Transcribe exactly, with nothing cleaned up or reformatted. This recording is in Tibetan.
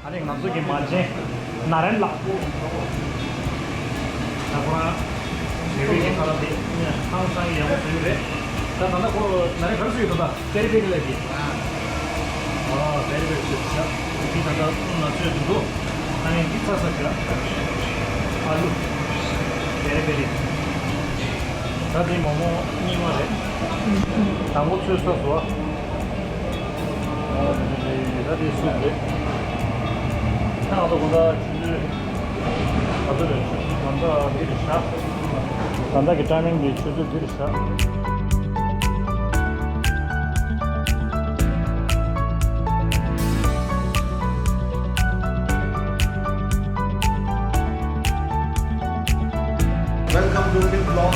ད་རེས་ང་ཚོ་གི་མ་བྱན་ན་རན་ལགས། ད་ཁོ་རང་རེ་བའི་གི་ཁ་ལག་དེ་ཧང་སང་ཡག་པོ་བཟོས་ཡོད་རེད། ད་ད་ལྟ་ཁོ་ན་རན་ག་རེ་བཟོས་ཡོད་ད། ད་པེ་རི་པེ་རི་ལབ་ཀྱི། ཨ་པེ་རི་པེ་རི་བཟོས་ཤག་འདི་ད་ལྟ་ན་ཚོད་འདུག་ད་ངས་འདི་ཚ་ཚ་བྱས། ཨ་ལུ། པེ་རི་པེ་རི། ད་འདི་མོག་མོག་རྙིང་བ་རེད། དང་པོ་ཚོས་ཚོས་སོ། ད་དེ་སུབ་རེད། ད་ང་ཚོ་དགོང་དག་ཆུ་ཚོད་ག་ཚོད་རེད། ད་ལྟ་འདི་རེད་ཤག་ད་ལྟ་གི་ཊའི་མིང་འདི་ཆུ་ཚོད་འདི་རེད་ཤག Welcome to New Vlog.